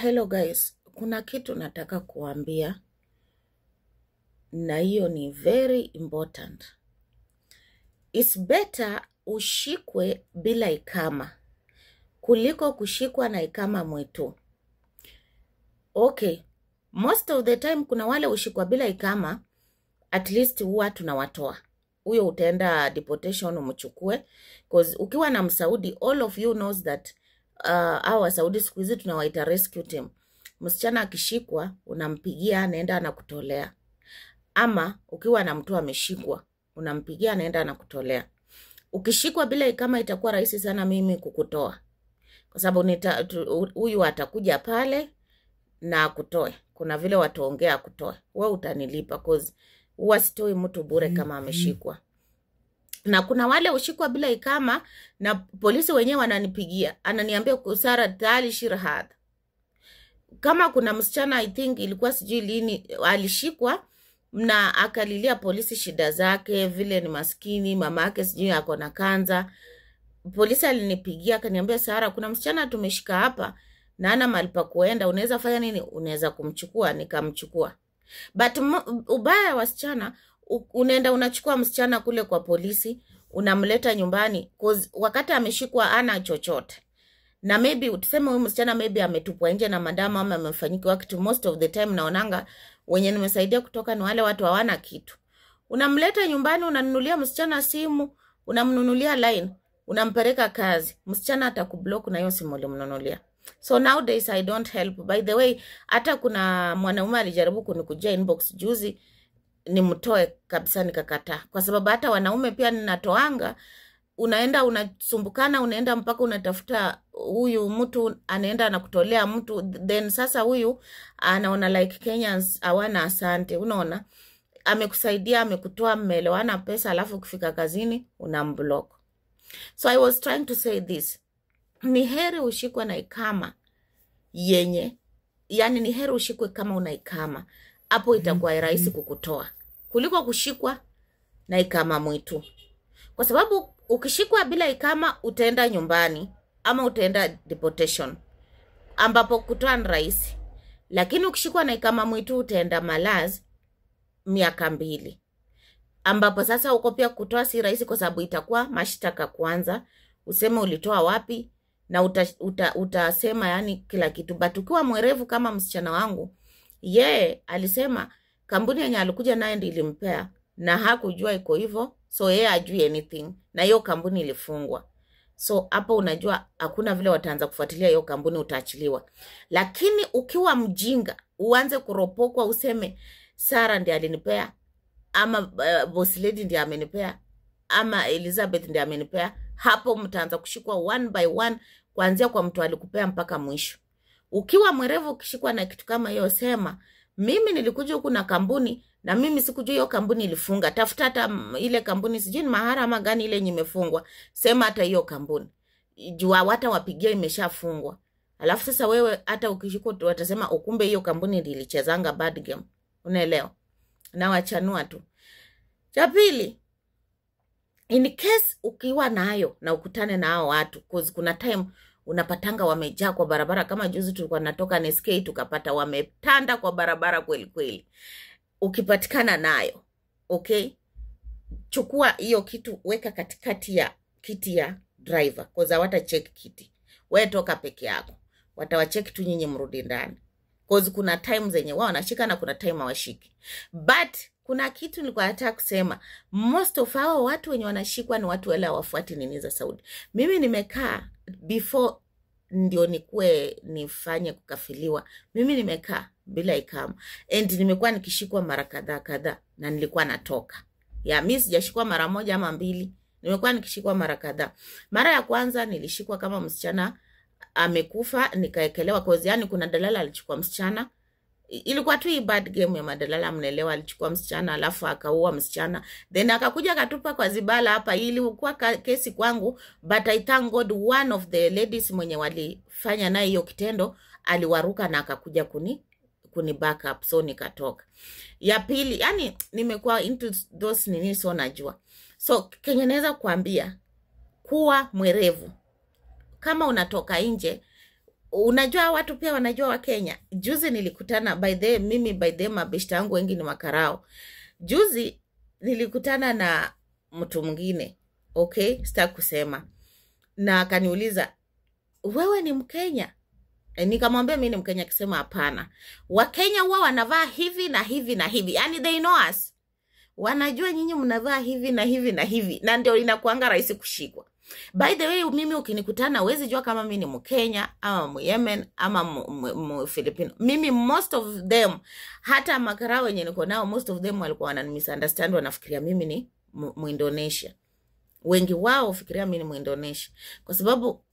Hello guys, kuna kitu nataka kuambia na hiyo ni very important. It's better ushikwe bila ikama kuliko kushikwa na ikama mwitu. Okay, most of the time kuna wale ushikwa bila ikama, at least huwa tunawatoa. Huyo utaenda deportation umchukue, cause ukiwa na Msaudi, all of you knows that hawa Wasaudi siku hizi tunawaita rescue team. Msichana akishikwa unampigia anaenda anakutolea, ama ukiwa na mtu ameshikwa unampigia anaenda anakutolea. Ukishikwa bila ikama itakuwa rahisi sana mimi kukutoa, kwa sababu huyu atakuja pale na akutoe. Kuna vile wataongea akutoe, wewe utanilipa, cause huwa sitoi mtu bure kama ameshikwa. Na kuna wale ushikwa bila ikama na polisi wenyewe wananipigia, ananiambia Sara tali shirhad. Kama kuna msichana I think ilikuwa sijui lini alishikwa na akalilia polisi shida zake, vile ni maskini, mama yake sijui ako na kanza. Polisi alinipigia akaniambia, Sara, kuna msichana tumeshika hapa na ana mahali pa kuenda, unaweza fanya nini? Unaweza kumchukua? Nikamchukua. But ubaya wasichana, unaenda unachukua msichana kule kwa polisi, unamleta nyumbani, cause wakati ameshikwa ana chochote. Na maybe tuseme huyu msichana maybe ametupwa nje na madama ama amefanyikiwa kitu. Most of the time naonanga wenye nimesaidia kutoka ni wale watu hawana kitu. Unamleta nyumbani, unanunulia msichana simu, unamnunulia line, unampeleka kazi. Msichana atakublock na hiyo simu ulimnunulia. So nowadays I don't help. By the way, hata kuna mwanaume alijaribu kunikujia inbox juzi nimtoe kabisa, nikakataa. Kwa sababu hata wanaume pia ninatoanga, unaenda unasumbukana, unaenda mpaka unatafuta huyu mtu anaenda anakutolea mtu, then sasa huyu anaona like Kenyans hawana asante, unaona? Amekusaidia, amekutoa, mmeelewana pesa, alafu ukifika kazini unamblock. So I was trying to say this. Ni heri ushikwe na ikama yenye, yani ni heri ushikwe kama una ikama, hapo itakuwa rahisi kukutoa kuliko kushikwa na ikama mwitu. Kwa sababu ukishikwa bila ikama utaenda nyumbani ama utaenda deportation, ambapo kutoa ni rahisi. Lakini ukishikwa na ikama mwitu utaenda Malaz miaka 2, ambapo sasa uko pia kutoa si rahisi, kwa sababu itakuwa mashtaka kwanza, useme ulitoa wapi na utasema yani kila kitu. But ukiwa mwerevu kama msichana wangu, yeye alisema kampuni yenye alikuja naye ndiyo ilimpea na hakujua iko hivyo, so yeye hajui anything, na hiyo kampuni ilifungwa. So hapo unajua hakuna vile wataanza kufuatilia hiyo kampuni, utaachiliwa. Lakini ukiwa mjinga uanze kuropokwa, useme Sara ndiye alinipea, ama boss lady ndiye amenipea, ama Elizabeth ndiye amenipea, hapo mtaanza kushikwa one by one, kuanzia kwa mtu alikupea mpaka mwisho. Ukiwa mwerevu ukishikwa na kitu kama hiyo, sema mimi nilikuja huku na kampuni na mimi sikujua hiyo kampuni ilifunga. Tafuta hata ile kampuni, sijui ni Mahara ama gani ile yenye imefungwa, sema hata hiyo kampuni, jua hata wapigia imeshafungwa. Alafu sasa wewe hata ukishikwa watasema ukumbe hiyo kampuni ndiyo ilichezanga bad game. Unaelewa? Na wachanua tu. Cha pili, in case ukiwa nayo na ukutane na hao watu, cause kuna time unapatanga wamejaa kwa barabara. Kama juzi tulikuwa natoka NSK tukapata wametanda kwa barabara kweli kweli. Ukipatikana nayo, okay, chukua hiyo kitu weka katikati ya kiti ya driver, cause hawata check kiti. Wewe toka peke yako, watawacheck tu nyinyi mrudi ndani, cause kuna time zenye wao wanashika na kuna time hawashiki. But kuna kitu nilikuwa nataka kusema, most of hao watu wenye wanashikwa ni watu wale hawafuati nini za Saudi. Mimi nimekaa before ndio nikuwe nifanye kukafiliwa, mimi nimekaa bila ikama and nimekuwa nikishikwa mara kadhaa kadhaa na nilikuwa natoka. Ya mimi sijashikwa mara moja ama mbili, nimekuwa nikishikwa mara kadhaa. Mara ya kwanza nilishikwa kama msichana amekufa, nikaekelewa, cause yani kuna dalala alichukua msichana. Ilikuwa tu hii bad game ya madalala, mnaelewa. Alichukua msichana alafu akaua msichana, then akakuja akatupa kwa zibala hapa. Ilikuwa kesi kwangu, but I thank God one of the ladies mwenye walifanya naye hiyo kitendo aliwaruka na akakuja kuni back up, so nikatoka. Ya pili, yani nimekuwa into those nini, so najua. So kenye naweza kuambia, kuwa mwerevu. Kama unatoka nje, Unajua watu pia wanajua Wakenya. Juzi nilikutana, by the mimi, by the mabeshta yangu wengi ni makarao. Juzi nilikutana na mtu mwingine, okay, sitaki kusema, na akaniuliza, "Wewe ni Mkenya?" E, nikamwambia mi ni Mkenya, akisema, "Hapana, Wakenya huwa wanavaa hivi na hivi na hivi." Yani they know us, wanajua nyinyi mnavaa hivi na hivi na hivi, na ndio inakuanga rahisi kushikwa. By the way, mimi ukinikutana huwezi jua kama mi ni Mkenya ama Myemen ama Mfilipino. Mimi most of them, hata makarao wenye niko nao, most of them walikuwa wana misunderstand, wanafikiria mimi ni Muindonesia. Wengi wao fikiria mimi ni Muindonesia kwa sababu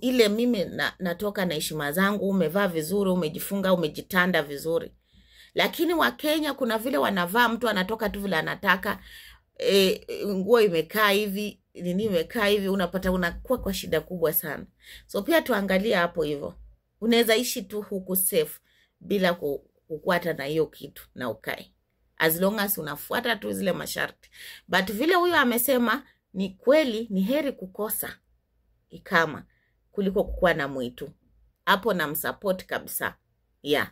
ile mimi natoka na heshima zangu, umevaa vizuri, umejifunga, umejitanda vizuri. Lakini Wakenya kuna vile wanavaa, mtu anatoka tu vile anataka, nguo imekaa hivi, nini imekaa hivi, unapata unakuwa kwa shida kubwa sana. So pia tuangalie hapo hivyo, unaweza ishi tu huku safe bila kukwata na hiyo kitu na ukae, as long as unafuata tu zile masharti. But vile huyo amesema ni kweli, ni heri kukosa ikama kuliko kukuwa na mwitu. Hapo namsupport kabisa, yeah.